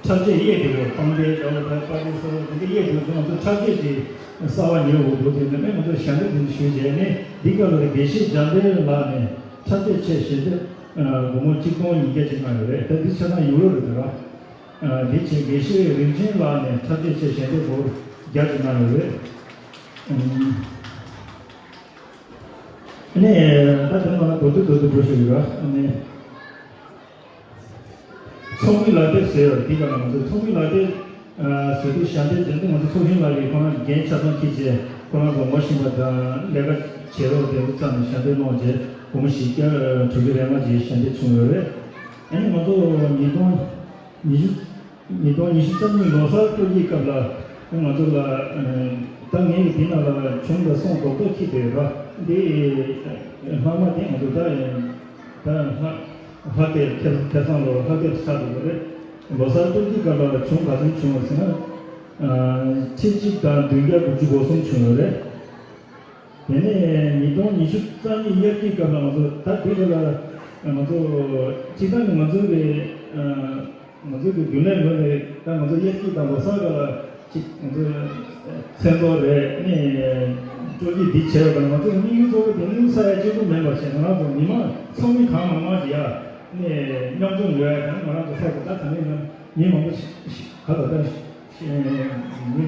འཁྲབ་ཆས་གཡས་དེ་ག་སྤང་སྟེ་ད་བ་ད་པ་ཏི་སོ་སོ་དེ་གཡས་དེ་ང་ཚོ་འཁྲབ་ཆས་ཀྱི་གསར་བ་ཉོས་འོ་འདུག་དེ་ནས་ང་ཚོ་ཞལ་འདེབས་དེ་ཞུས་བྱས་ནས་འདི་ག་ལ་རེ་དགེ་བཤེས་འཇམ་དཔལ་ལགས་ནས་འཁྲབ་ཆས་ཆེད་ཞལ་འདེབས་སྒོར་མོ་གཅིག་སྟོང་ཉིས་བརྒྱ་ཅིག་གནང་ཡོད་རེད། ད་འདི་ཆ་ཚང་ཡུ་རོ་རེད་ད་ར། འདི་ཆེད་དགེ་བཤེས་རིན་ཆེན་ལགས་ནས་འཁྲབ་ཆས་ཆེད་ཞལ་འདེབས་སྒོར་བརྒྱ་ཅིག་གནང་ཡོད་རེད། ཨ་ནི་ད་དེ་ནང་ལ་དོ་དུ་དོ་དུ་འགྲོ་ཞིག་ཡོད་ར། ཨ་ནི་ཚོགས་མི་ལག་དེབ་ཟེར་བ་འདི་ག་ང་ཚོ་ཚོགས་མི་ལག་དེབ་ཟེར་དུས་ཞལ་འདེབས་དེ་ཚོ་ང་ཚོ་ཚོགས་གཞོན་ལགས་ཀྱིས་ཁོ་རང་འགན་ཆ་ཚང་འཁྱེར་བྱས་ཁོ་རང་ཚོ་ངོ་ཤེས་པ་དང་ལས་ཀ་བྱེད་རོགས་དེ་ཚོ་རྩ་ནས་ཞལ་འདེབས་གནང་བྱས་སྒོར་མོ་བཞི་བརྒྱ་དྲུག་ཅུ་རེ་ལྔ་ཅིག་ཞལ་འདེབས་བྱུང་ཡོད་རེད། ཨ་ནི་ང་ཚོ་ཉིས་སྟོང་ཉི་ཤུ། ཉིས་སྟོང་ཉི་ཤུ་རྩ་གཉིས་ལོ་གསར་སྤྲོ་སྐྱིད་སྐབས་ལ་ང་ཚོ་ལ་ད་ངས་འདི་ནང་ལ་བྱུང་བའི་སོང་རྡོག་རྡོག་ཁྱི་དེ་ར་འདི་ལྷག་མ་དེ་ང་ཚོ་ད་ད་ལྷག་ལྷག་དེ་ཁེ་ཁེ་བཟང་ལོ་ལྷག་དེ་ཆགས་འདུག་པ་རེད། ལོ་གསར་སྤྲོ་སྐྱིད་སྐབས་ལ་བྱུང་ག་ཚོད་བྱུང་བ་ཟེར་ན་ཁྲི་གཅིག་དང་བདུན་བརྒྱ་དགུ་བཅུ་གོ་གསུམ་བྱུང་ཡོད་རེད། དེ་ནས་ཉིས་སྟོང་ཉི་ཤུ་རྩ་གཉིས་དབྱར་སྐྱིད་སྐབས་ལ་ང་ཚོ་ད་དེ་ལ་ང་ཚོ་སྤྱི་བཏང་ནས་ང་ཚོ་གི་ང་ཚོ་གི་རྒྱུན་ལས་ངོས་ནས་ད་ང་ཚོ་དབྱར་སྐྱིད་དང་ལོ་གསར་སྐབས་ལ་ཅིག་ང་ཚོ་མཚན་ཐོ་རེད་ནས་སྤྲོ་སྐྱིད་འདི་བྱས་པ་དང་ང་ཚོ་དམིགས་ཡུལ་གཙོ་བོ་དེ་དངུལ་ས་ཡ་གཅིག་པུ་མེད་པ་བྱས་ང་རང་ཚོ་མི་མང་ཚོགས་མི་གང་མང་མང་ཅིག་ཡ་ནས་མཉམ་འཛོམས་ཡོད་ཡ་དང་ང་རང་ཚོ་ལྷག་གི་ད་ད་ནས་ཡང་མི་མང་པོ་ཞིག་ག་ད་ལྟ་ཞིག་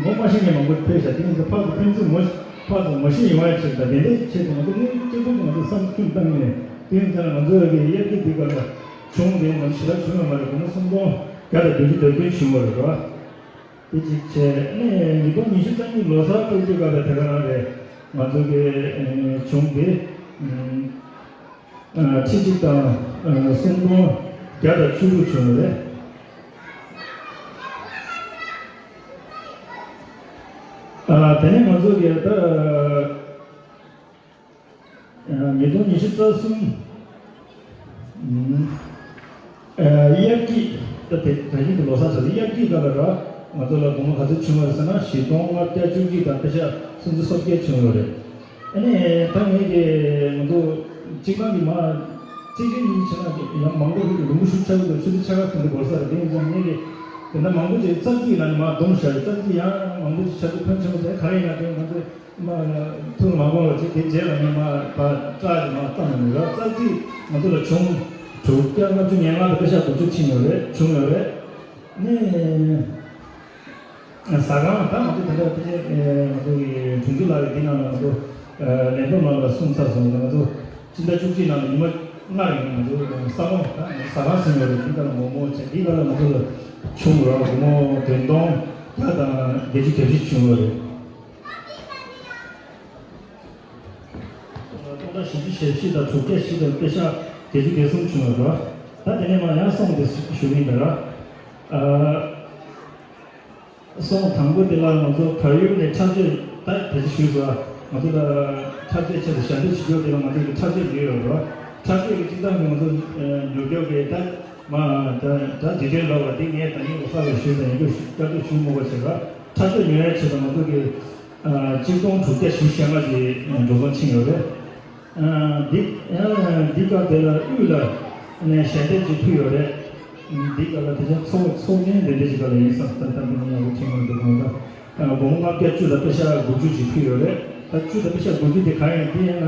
ངོ་མ་ཤེས་མཁན་མང་པོ་ཕེབས་ཤག་དེ་ནས་ཕར་ཚུར་ཕན་ཚུན་ངོ་ཕར་ཚུར་ངོ་ཤེས་ཡོང་ཡ་ཆེད་དང་དེ་འདྲའི་ཆེད་དུ་ང་ཚོ་དངུལ་གཅིག་པུ་ང་ཚོ་བསམ་ཁྲིམས་བཏང་ནས་དེ་ཡིན་ཙང་ང་ཚོ་ཡ་གི་དབྱར་སྐྱིད་དེ་ག་ལ་བྱུང་དེ་ང་ཚོ་ཞེ་དྲག་བྱུང་ཡོད་མ་རེད། སྒོར་མོ་སུམ་སྟོང་བརྒྱ་དང་བདུན་ཅུ་དོན་བདུན་བྱུང་བ་རེད་རོ། དེ་གཅིག་བྱས་ནས་ཉིས་སྟོང་ཉི་ཤུ་རྩ་གཉིས་ལོ་གསར་སྤྲོ་སྐྱིད་སྐབས་ལ་དེ་ག་རང་རེད་ང་ཚོ་གི་བྱུང་དེ། ཁྲི་གཅིག་དང་སུམ་སྟོང་བརྒྱ་དང་བཅུ་དྲུག་བྱུང་བ་རེད། དེ་ནས་ང་ཚོ་གི་ད་ཉིས་སྟོང་ཉི་ཤུ་རྩ་གསུམ་དབྱར་སྐྱིད་ད་དེ་ད་ཡིན་གྱི་ལོ་གསར་ཚོ་དབྱར་སྐྱིད་སྐབས་ལ་ར་ང་ཚོ་ལ་སྒོར་མོ་ག་ཚོད་བྱུང་བ་རེད་ཟེར་ན་བཞི་སྟོང་ལྔ་བརྒྱ་བཅུ་གཅིག་དང་པེ་ཤ་སུམ་ཅུ་སོ་བརྒྱད་བྱུང་བ་རེད། ཨ་ནི་ད་ངས་ཀྱི་ང་ཚོ་གཅིག་ནང་གི་མ་གཅིག་རིང་ཡིན་ཕྱིན་ན་ཡང་མང་པོ་རིང་པོ་ཞིག་ཆགས་ཡོད་པའི་ཆུ་ཚོད་ཕྱེད་ཀ་ཙམ་དུ་འགོར་ས་རེད། དེ་ཡིན་ཙང་ངས་ཀྱི་དེ་འདྲ་མང་པོ་ཅིག་ཙག་ཙིག་ལ་ནི་མ་བསྡོམས་བཞག་ཙག་ཙིག་ཡང་མང་པོ་ཅིག་ཆགས་དུས་ཕོན་ཆེན་པོ་དེ་ག་རེ་ཡིན་ན་དེ་ང་ཚོ་མ་ཐུགས་མ་དགོངས་པ་ཅིག་དེ་རྗེས་ལ་ངས་མ་ཕར་སྐྲག་ཅིག་མ་བཏང་ནས་ར་ཙག་ཙིག་ང་ཚོ་ལ་བྱུང་དྲུག་བརྒྱ་ལྔ་བཅུ་ང་ལྔ་དང་པེ་ཤ་དགུ་བཅུ་ཕྱིན་ཡོད་རེད། བྱུང་ཡོད་རེད། ནས། ཟ་ཁང་ད་ང་ཚོ་དེ་འདྲ་ཕལ་ཆེར་ང་ཚོ་གི་དྲུང་ཆེ་ལགས་ཀྱིས་འདི་ནང་ལ་ང་ཚོ་ལས་བསྡོམས་ནང་ལ་གསུངས་ཚར་སོང་། ང་ཚོ་སྤྱི་ཟླ་བཅུ་གཅིག་ནང་ལ་ཉི་མ་ལྔ་རིང་ང་ཚོ་ས་ཁོངས་ད་ཟ་ཁང་ཟིན་ཡོད་རེད། འདི་ག་ལ་ངོ་མོ་བྱས་འདི་ག་ལ་ང་ཚོ་ལ་ཆུང་ར་སྒོར་མོ་བདུན་སྟོང་བརྒྱ་དང་བརྒྱད་ཅུ་གྱ་བཞི་བྱུང་ཡོད་རེད། སྟོང་ཕྲག་བཞི་བཅུ་ཞེ་བཞི་དང་དྲུག་བརྒྱ་བཞི་དང་པེ་ཤ་བརྒྱད་ཅུ་གྱ་གསུམ་བྱུང་བ་རེད། ད་དེ་ནས་མར་ཡང་སོང་སྟེ་ཞུ་གི་ཡིན་པ་རེད། སོང་དང་པོ་དེ་ལ་ང་ཚོ་བལ་ཡུལ་ནས་འཁྲབ་སྟོན་ད་ད་ཅི་ཞུས་སོང་། ང་ཚོ་ད་འཁྲབ་སྟོན་ཆེད་དུ་ཞལ་འདེབས་ཞུ་རྒྱུ་དེ་ལ་ང་ཚོ་གི་འཁྲབ་སྟོན་ཉོས་ཡོད་རེད། འཁྲབ་སྟོན་གྱི་སྤྱི་བཏང་གི་ང་ཚོ་ཉོ་རྒྱུ་གི་ད་མ་ད་ད་དེ་དོན་ལ་བ་དེ་ངས་ད་ཉིན་གོ་ས་ལ་ཞུས་ད་ཡིན་རྒྱུ་བསྐྱར་ཟློས་ཞུ་མི་དགོས་བྱས་ར། འཁྲབ་སྟོན་ཉོ་ཡ་ཆེད་དུ་ང་ཚོ་གི་གཅིག་སྟོང་དྲུག་བརྒྱ་བཞི་བཅུ་ཞེ་ལྔ་ཞིག་འགྲོ་སོང་ཕྱིན་ཡོད་རེད། འདི་འདི་སྐབས་དེ་ལ་དབུས་ལ་ནས་ཞལ་འདེབས་ཅིག་ཕུལ་ཡོད་རེད། འདི་སྐབས་ལ་དེ་ཚོ་ཚོགས་ཚོགས་ཆེན་དེ་འདྲ་ཞིག་སྐབས་ལ་ཡིན་ས་ད་ལྟ་འདི་ནས་ཡག་པོ་ཁྲིད་མི་འདུག་གང་ལྟར། སྒོར་མོ་ལྔ་བརྒྱ་བཅུ་དང་པེ་ཤ་དགུ་བཅུ་ཅིག་ཕུལ་ཡོད་རེད། ད་བཅུ་དང་པེ་ཤ་དགུ་བཅུ་དེ་གང་ཡིན་དེ་ཡང་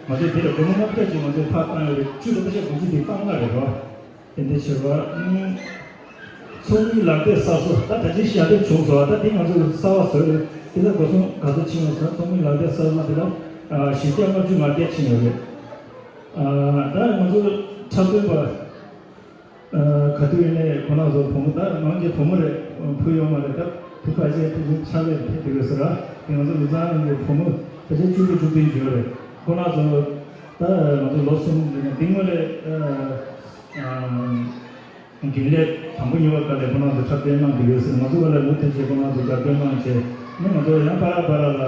ང་ཚོས་དེ་ལ་སྒོར་མོ་ལྔ་བརྒྱ་ཅིག་ང་ཚོས་ཕར་བཏང་ཡོད་རེད། བཅུ་དང་པེ་ཤ་དགུ་བཅུ་དེ་སྟོང་ལྔ་རེད་རོ། དེ་འདྲ་བྱས་པ། ཚོགས་མིའི་ལག་དེབ་གསར་བཟོ། ད་ད་ཅི་ཞལ་འདེབས་བྱུང་སོང་བ། ད་དེ་ང་ཚོས་གསར་པ་བཟོས་རེད། དེ་ལ་སྒོར་སུམ་ག་ཚོད་ཕྱིན་ཡོད་ཟེར་ན། ཚོགས་མིའི་ལག་དེབ་གསར་བཟོ་དེ་ལ་བཞི་བརྒྱ་ལྔ་བཅུ་ང་བརྒྱ་ཕྱིན་ཡོད་རེད། ད་ང་ཚོ་འཁྲབ་སྟོན་པ་ག་དུས་ཡིན་ནའི་ཁོ་རང་ཚོ་བུ་མོ། ད་ནང་གི་བུ་མོ་རེད། བུ་ཡོད་མ་རེད། ད་བུ་ཕལ་ཆེར་ཕལ་ཆེར་ཆགས་ལས་ཕེབས་བསྡད་ཡོད་ཟེར་ར། དེ་ང་ཚོ་ལུས་ཚང་གི་བུ་མོ་ཕལ་ཆེར་བཅུ་དྲུག་བཅུ་བདུན་ཡོད་རེད། ཁོ་རང་ཚོ་ད་ང་ཚོ་ལོ་གསུམ་འདི་ནས་འདི་སྔོན་ལས། རྒྱུན་ལས་དང་པོ་གཉིས་པ་སྐབས་ལ་ཁོ་རང་ཚོ་འཁྲབ་སྟོན་གནང་གི་ཡོད་ཟེར། ང་ཚོ་སྐབས་ལ་མུ་མཐུད་བྱས་ཁོ་རང་ཚོ་འཁྲབ་སྟོན་གནང་བྱས་ནས། ང་ཚོ་ཡང་བར་བར་ལ་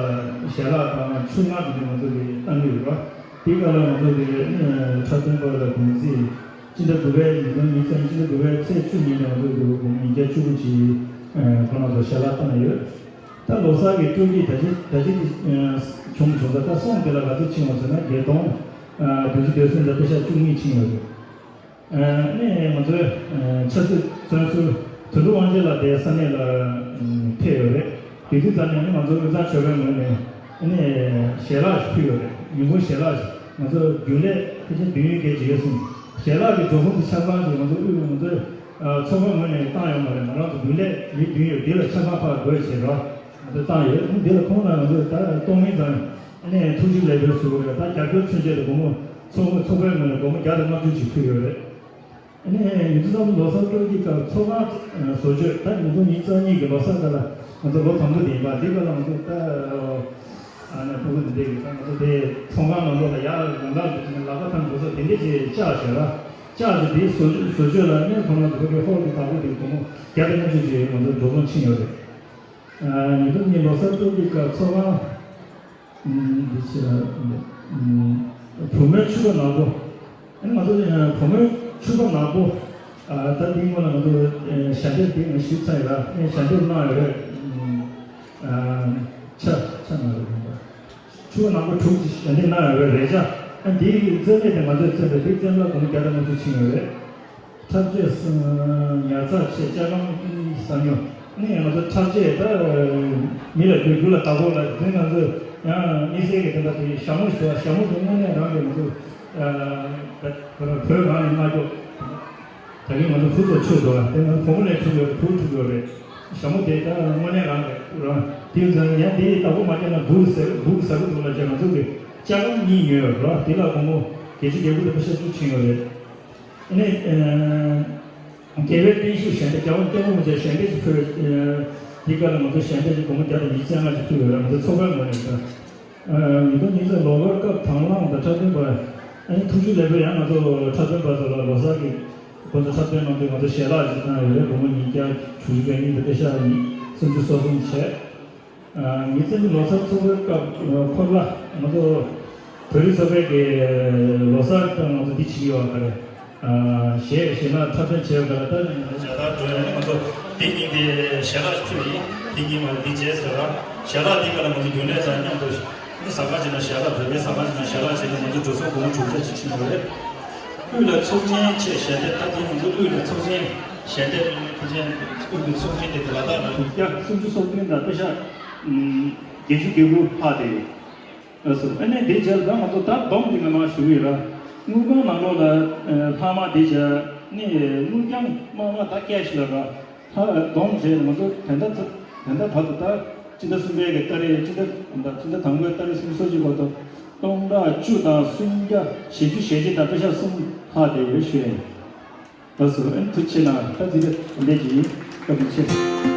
ཞལ་ལག་དང་ཆུ་མངར་དེ་ཚོ་ང་ཚོ་གིས་བཏང་གི་ཡོད་རེད། དེའི་སྐབས་ལ་ང་ཚོ་གི་འཁྲབ་སྟོན་པ་ལ་གུང་ཚིགས་སྤྱི་ཟླ་དགུ་པའི་ཉིས་སྟོང་ཉི་ཤུ་རྩ་གཉིས་སྤྱི་ཟླ་དགུ་པའི་ཚེས་བཅུ་ཉིན་ནས་ང་ཚོ་གི་སྒོར་མོ་ཉིས་བརྒྱ་བཅུ་དགུ་ཅིག་ཁོ་རང་ཚོ་ཞལ་ལག་བཏང་ཡོད། ད་ལོ་གསར་གྱི་སྤྲོ་སྐྱིད་ད་ཅི་ད་ཅི་དེ་བྱུང་བྱུང་ས། ད་སོང་དེ་ལ་ག་ཚོད་ཕྱིན་པ་ཟེར་ན། བརྒྱད་སྟོང་བདུན་ཅུ་དོན་གསུམ་དང་པེ་ཤ་བཅུ་གཉིས་ཕྱིན་ཡོད་རེད། ཨ་ནི་ང་ཚོའི་ཨ་ཕྱག་ཚོད་བཙོན་ཟུར་དོན་གྲུབ་དབང་ཆེན་ལགས་དེ་ས་གནས་ལ་ཨ་ཕེབས་ཡོད་རེད། དེ་དུས་ཙམ་ནས་ང་ཚོ་དབུས་གཙང་ཆོལ་ཁའི་ངོས་ནས་ཨ་ནི་ཞལ་ལག་ཞིག་ཕུལ་ཡོད་རེད། ཉིན་གུང་ཞལ་ལག་ཞིག་ང་ཚོ་རྒྱུན་ལས་ཕལ་ཆེར་བདུན་ཡོད་བརྒྱད་ཅིག་ཡོད་གསུངས། ཞལ་ལག་གི་འགྲོ་སོང་དེ་ཆ་ཚང་ཞིག་ང་ཚོ་དབུས། ང་ཚོའི་ཨ་ཚོགས་པའི་ངོས་ནས་བཏང་ཡོད་མ་རེད། ང་རང་ཚོ་རྒྱུན་ལས་མི་བདུན་ཡོད། དེ་ལ་ཆ་ཚང་ཕར་དགོས་ཞེས་རོགས་ང་ཚོས་བཏང་ཡོད། འདི་ལ་ཁོང་ལ་ང་ཚོས་ད་གཏོང་མིན་ཙང་ཨ་ནི་ཐུགས་རྗེ་ལེགས་འབུལ་ཞུ་གི་རེད། ད་རྒྱབ་སྐྱོར་མཚོན་ཆེད་དུ་སྒོར་མོ་ཚོགས་ཚོགས་པའི་ངོས་ནས་སྒོར་མོ་བརྒྱ་དང་ལྔ་བཅུ་ཅིག་ཕུལ་ཡོད་རེད། ཨ་ནི་ཡུལ་དུས་ཙམ་ལོ་གསར་སྤྲོ་སྐྱིད་སྐབས་ཚོགས་ཁང་བཟོ་བཅོས། ད་ཉིས་སྟོང་ཉི་ཤུ་རྩ་གཉིས་ཀྱི་ལོ་གསར་སྐབས་ལ་ང་ཚོ་ལོ་དང་པོ་དེ་ཡིན་པ། འདི་སྐབས་ལ་ང་ཚོ་ད་ཨ་ནི་ཕྲུ་གུ་འདི་འདྲས་ཀྱི་ད་ང་ཚོ་དེ་ཚོགས་ཁང་ནང་ལོགས་ལ་ཡར་ལམ་ཁ་འདི་ལག་པ་འཐམ་འགྲོ་ས་དེ་འདྲས་ཅིག་བཅག་བྱས་ར། བཅག་བྱས་དེ་བཟོ་བཟོ་བཅོས་ལ་ཨ་ནི་ཁོ་རང་ཚོ་ཕ་གི་ཧོལ་གྱི་བདག་པོ་དེ་སྒོར་མོ་བརྒྱ་དང་ལྔ་བཅུ་ཅིག་ང་ཚོ་འགྲོ་སོང་ཕྱིན་ཡོད་རེད། ཨ་ཉིས་སྟོང་གཉིས་ལོ་གསར་སྤྲོ་སྐྱིད་སྐབས་ཚོགས་ཁང་། ཨུམ། འདི་ཕྱི་ལ། ཨུམ། བུ་མོའི་ཕྱུ་པ་ནག་པོ། ཨ་ནི་ང་ཚོ་ཨ་བུ་མོའི་ཕྱུ་པ་ནག་པོ། ཨ་ད་འདིའི་སྔོན་ལ་ང་ཚོ་ཨ་ཞལ་འདེབས་དེ་ང་ཞུས་ཚར་ཡོད་ར། ཨ་ཞལ་འདེབས་གནང་ཡོད་རེད། ཨུམ། ཨ་ཆ་ཆ་གནང་ཡོད་རེད། ཕྱུ་པ་ནག་པོ་དྲུག་ཅིག་ཞལ་འདེབས་གནང་ཡོད་རེད། རེད་ཆ། ཨ་འདིའི་རྩེད་ལས་དེ་ང་ཚོས་རྩེད་པའི་དེ་རྩེད་ལ་སྒོར་མོ་བརྒྱ་དང་ལྔ་བཅུ་ཕྱིན་ཡོད་རེད། འཁྲབ་ཆས་སུ་ཉར་ཚགས་ཆེད་ལྕགས་སྒམ་གཉིས་ས་ཉོ། ནི་ང་ཚོ་འཁྲབ་ཆས་ད་མི་ལ་རྒྱུ་རྒྱུ་ལ་བདག་པོ་ལ་དེ། ང་ཚོ་ཡང་དམིགས་བསལ་གྱི་དེ་འདྲ་དེ་ཞྭ་མོ་ཞུ་བ། ཞྭ་མོ་དེ་དངོས་གནས་རང་གི་ང་ཚོ་ད་བོད་རང་ནས་མངགས་རྒྱུ། ད་གིན་ང་ཚོ་བུ་ཚོ་ཆོས་འགྲོ་བ་དེ་ང་བུ་མོ་ལས་འཁྲུངས་ཡོད་རེད། བུ་འཁྲུངས་ཡོད་རེད། ཞྭ་མོ་དེ་ད་དངོས་གནས་རང་རེད། རང་དེ་ཡིན་ཙང་ཡང་དེ་བདག་པོ་མ་བརྒྱབ་ན་སྦུག་ཟེར་སྦུག་ཟེར་གི་འདུག་ལ་བྱས། ང་ཚོ་གི་ལྕགས་སྒམ་གཉིས་ཉོས་ཡོད་རེད། དེ་ལ་སྒོར་མོ་བརྒྱད་ཅུ་གྱ་དགུ་དང་པེ་ཤ་བཅུ་ཕྱིན་ཡོད་རེད། ཨ་ནི། ཨ། རྒྱལ་བའི་བརྟན་བཞུགས་ཞལ་འདེབས། རྒྱལ་བ་སྐྱབས་མགོན་རིན་པོ་ཆེ་ཞལ་འདེབས་ཀྱི་ཕུལ། ཨ། འདི་ག་ལ་ང་ཚོ་ཞལ་འདེབས་ཀྱི་སྒོར་མོ་བརྒྱ་དང་ཉི་ཤུ་རྩ་ལྔ་ཅིག་ཕུལ་ཡོད་རེད། ང་ཚོ་ཚོགས་པའི་ངོས་ནས་ད། ཨ། ཉིས་སྟོང་ཉི་ཤུ་ལོ་འཁོར་སྐབས་དང་བླངས་དང་འཁྲབ་སྟོན་པ། ཨ་ནི་ཐུགས་རྗེ་ལེགས་འབུལ་ཡང་ང་ཚོ་འཁྲབ་སྟོན་པ་ཚོ་ལ་ལོ་གསར་གྱི་ཁོང་ཚོ་འཁྲབ་སྟོན་གནང་དུས་ང་ཚོ་ཞལ་ལག་ཅིག་བཏང་ཡོད་རེད། སྒོར་མོ་ཉིས་བརྒྱ་དྲུག་ཅུ་རེ་གཉིས་དང་པེ་ཤ་ཉིས་སུམ་ཅུ་སོ་གསུམ་བྱས། ཨ། ཉིས་སྟོང་ཉི་ཤུ་ལོ་གསར་ཚོགས་པའི་སྐབས་འཁོར་ལ་ང་ཚོ་བོད་རིགས་ཚོགས་པའི་གི་ལོ་གསར་དང་ང་ཚོ་འདི་བྱེད་ཀྱི་ཡོད་པ་རེད། ཨ། གཞས་གཞས་སྣ་འཁྲབ་སྟོན་བྱས་པ་རེད། ད་ཞལ་ལག་འགྲོ་ཡ་ནི་ང་ཚོ་འདི་ཉིན་དེ་ཞལ་ལག་ཕུལ་ཡིན། འདི་ཉིན་མ་འདི་བྱས་ཟེར་ར། ཞལ་ལག་འདི་ག་ལ་ང་ཚོ་རྒྱུན་ལས་དང་མཉམ་དུ་མི་ཟ་ཁང་ཅིག་ན་ཞལ་ལག། བོད་པའི་ཟ་ཁང་ཅིག་ན་ཞལ་ལག་བྱས་ནས་ང་ཚོ་འགྲོ་སོང་སྒོར་མོ་དྲུག་བརྒྱ་ཅིག་ཕྱིན་པ་རེད། དབུས་ལ་ཚོགས་ཆེན་ཆེད་ཞལ་འདེབས། ད་དེ་ང་ཚོ་དབུས་ལ་ཚོགས་ཆེན་ཞལ་འདེབས་ཕལ་ཆེར་དབུས་ཀྱི་ཚོགས་ཆེན་དེ་ལ་དྭགས་ལ་དྲུག་བརྒྱ་སུམ་ཅུ་སོ་བདུན་དང་པེ་ཤ་བརྒྱད་ཅུ་གྱ་དགུ་ལྷག་དེ་ཡོད། ལགས་སོ། ཨ་ནི་དེ་རྗེས་ལ་ད་ང་ཚོ་ད་སྡོམ་དེ་ང་མ་ཞུ་གི་ཡོད་ར། དངུལ་ཁང་ནང་ལོགས་ལ་ལྷག་མ་དེ་བྱས་ནས་དངུལ་རྐྱང་མ་མ་ད་ཀེ་ཤི་ལ་ར། ད་སྡོམ་བྱས་ང་ཚོ་དེ་འདྲ་ཚ་དེ་འདྲ་བར་དུ་ད་སྤྱི་ཟླ་གསུམ་པའི་གི་ཏ་རིག་སྤྱི་ཟླ་ད་སྤྱི་ཟླ་དང་པོའི་ཏ་རིག་སུམ་ཅུ་སོ་གཅིག་བར་དུ་སྟོང་ཕྲག་བཅུ་དང་སུམ་བརྒྱ་བཞི་བཅུ་ཞེ་གཅིག་དང་པེ་ཤ་གསུམ་ལྷག་བསྡད་ཡོད་ཞུ་ཡ་ཡིན། ལགས་སོ། ཨ་ནི་ཐུགས་རྗེ་ཆེ་གནང་། ད་འདི་འདྲ་འདི་འདྲ་ཅིག་ཡིན། བཀའ་དྲིན་ཆེ།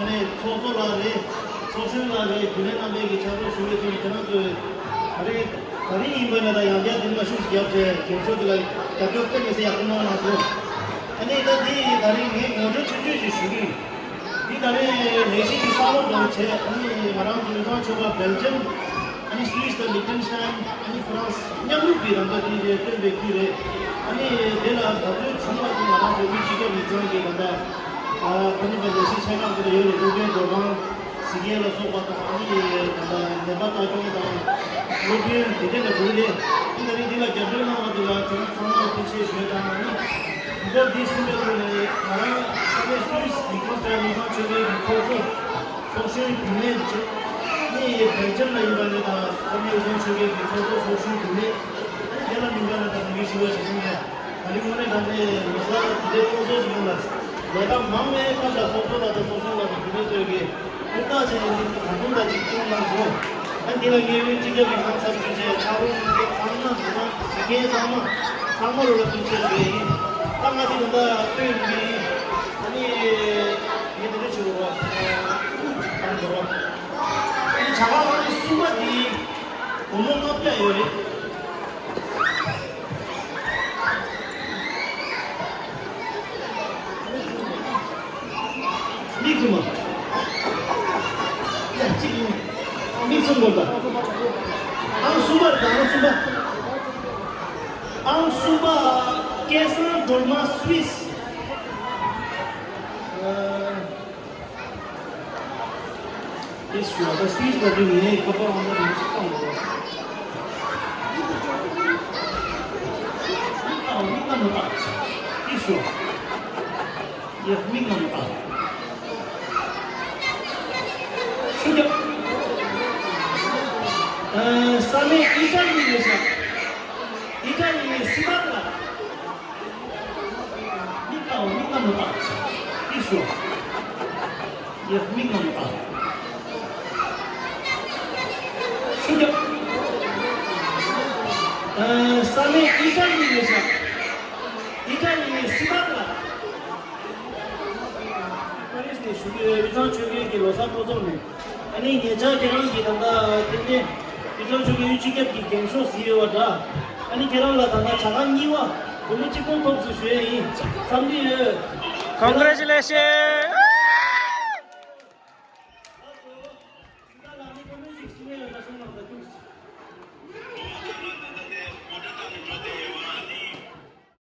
ནས་ཚོགས་གཙོ་ལགས་རེད། ཚོགས་གཞོན་ལགས་རེད། རྒྱུན་ལས་རྣམ་པས་ཀྱི་ཕྱག་རོགས་ཞུ་བའི་དོན་ཁྱེད་རང་ཚོས་ད་རེས་ད་རིང་ཡིན་པ་ནས་ད་ཡང་བསྐྱར་འདི་མ་ཤུགས་ཤིག་བརྒྱབ་བྱས་རྒན་ཚོ་འདི་ལ་རྒྱབ་སྐྱོར་དཔེ་མི་སྲིད་ཡག་པོ་གནང་གནང་སོང་། ཨ་ནི་ད་འདི་ད་རིང་ངས་ངོ་སྤྲོད་ཆུང་ཆུང་ཞིག་ཞུ་གི་ཡིན། འདི་ད་རེས་ལས་གཞི་འདི་གསར་པ་འདྲ་བོ་བྱས། ཨ་ནི་ང་རང་ཚོ་མི་ཚང་ཆོལ་ཁ་སྦེལ་ཇམ། ཨ་ནི་སུད་སི་དང་ལིག་ཏེན་ཤ་ཡན། ཨ་ནི་ཧྥ་རན་སི་མཉམ་རུབ་ཀྱིས་ད་ལྟ་དེ་རེད་བཏོན་པའི་ཁུལ་རེད། ཨ་ནི་དེ་ལ་ད་གཟོད་བྱུང་བ་དེ་ང་རང་ཚོ་དབུས་སྤྱི་ཁྱབ་ལས་ཁུངས་ཀྱིས་ད་ལྟ་ཨ་ཁོ་ནི་པ་ལས་གཞི་ཆེ་ཁག་དེ་ལ་ཡོད་རེད། སློབ་དཔོན་འགྲོ་སྟངས་གཟིགས་མཁན་ལ་སོགས་པ་དང་། ཨ་ནི་ད་ལྟ་ནད་པ་ལྟ་སྐྱོང་དང་སློབ་དཔོན་དེ་འདྲ་ལ་དགོས་རེད། ཨ་ནི་ད་རིང་འདི་ལ་རྒྱབ་སྐྱོར་གནང་བ་དེ་ལ་ཁྱེད་རང་ཚང་མར་ཐུགས་རྗེ་ཆེ་ཞུ་དང་། ཨ་ནི་འདི་འདི་ཟིན་པའི་ཐོག་ནས་ང་རང་ས་གནས་སུད་སི་ལིག་ཏེན་ཤ་ཡན་མི་ཚང་ཆོལ་ཁའི་གི་ཚོགས་གཙོ། ཚོགས་གཞོན་རྒྱུན་ལས་བྱས། ནི་སྦེལ་ཇམ་ལ་ཡིན་པ་ནི་དང་ས་གནས་དབུས་གཙང་ཆོལ་ཁའི་གི་ཚོགས་གཙོ་ཚོགས་གཞོན་རྒྱུན་ལས། ཨ་ནི་དེ་ལ་ཡིན་པ་ནི་དང་ནི་ཞི་བ་ཞིག་གསུངས་ནས། ད་རིང་དངོས་གནས་དྲང་གནས་ལོ་གསར་དེ་འདྲའི་སྤྲོ་ཚོགས་ཤིག་ཡོང་ལ། ལས་ཀ་མང་བའི་སྐབས་ལ་ཚོགས་གཙོ་ལགས་དང་ཚོགས་གཞོན་ལགས་ཀྱི་རྒྱུན་ལས་ཚོས་ཀྱི་ཧུར་ཐག་བྱས་ནས་ད་དུང་ད་ཅིག་བསྐྱོན་གནང་སོང་། ཨ་ནི་དེ་ལ་ངས་དབུས་སྤྱི་ཁྱབ་ཀྱི་ལྷན་ཚོགས་ཞུ་བྱས་ཕྱག་རོགས་གནང་མཁན་ཚང་མ་ཚང་མ་ཚང་མ་ལོ་ལ་ཐུགས་རྗེ་ཆེ་ཞུ་ཡི་ཡིན། ད་ང་དེ་ད་ལྟ་ལྟོས་ཡོང་གི་ཡིན། ཨ་ནི་ངས་དེ་འདྲ་བྱེད་དགོས་རོགས། ཨ་ནི་བྱ་བ་ཨ་ནི་གསུམ་པ་དེ་སྒོར་མོ་ལྔ་བརྒྱ་ཡོད་རེད། མིག་བཙུམ་མ། ཡ་གཅིག་ཡིན། མིག་བཙུམ་དགོས་ད། ཨང་གསུམ་པ་རེད། ཨང་གསུམ་པ། ཨང་གསུམ་པ་སྐལ་བཟང་སྒྲོལ་མ་སུད་སི། ཨ། ཨེ་ཤུ་ཨ་ད་སུད་སི་ལ་དེ་ངའི་ཁ་པར་ཨང་ཀྲང་ཅིག་བཏང་དགོས། མིག་བལྟ་མ་བལྟ། ཨེ་ཤུ་ཨ། ཡ་མིག་བལྟ་མ་བལྟ། སུ་རྒྱབ། ཨ་ས་གནས་ཨི་ཊ་ལི་རེད་ཤག་ཨི་ཊ་ལི་ནས་སི་པ་ལ། མིག་བལྟའོ། མིག་བལྟ་མ་བལྟ། ཨེ་ཤུ་ཨ། ཡ་མིག་བལྟ་མ་བལྟ། སུ་རྒྱབ། ཨ་ས་གནས་ཨི་ཊ་ལི་རེད་ཤག་ཨི་ཊ་ལི་ནས་སི་པ་ལ། པ་རི་སི་ནས་ཞུ་གི་ཡོད། དབུས་གཙང་ཆོལ་ཁའི་གི་ལོ་གསར་སྤྲོ་ཚོགས་ནས། ཨ་ནི་ཉེ་ཆར་ཁྱེད་རང་གིས་ད་ལྟ་ཐེངས་འདི་དབུས་གཙང་ཆོལ་ཁའི་དབུས་སྤྱི་ཁྱབ་ཀྱི་འགེངས་ཤོག་གཟིགས་ཡོད་པ་འདྲ། ཨ་ནི་ཁྱེད་རང་ལ་ད་ལྟ་ཇ་ཁང་གཉིས་པ་སྒོར་མོ་གཅིག་སྟོང་ཐོབ་ཚུལ་ཞུ་ཡས་ཡིན། འཚམས་འདྲི་ཡོད། Congratulations.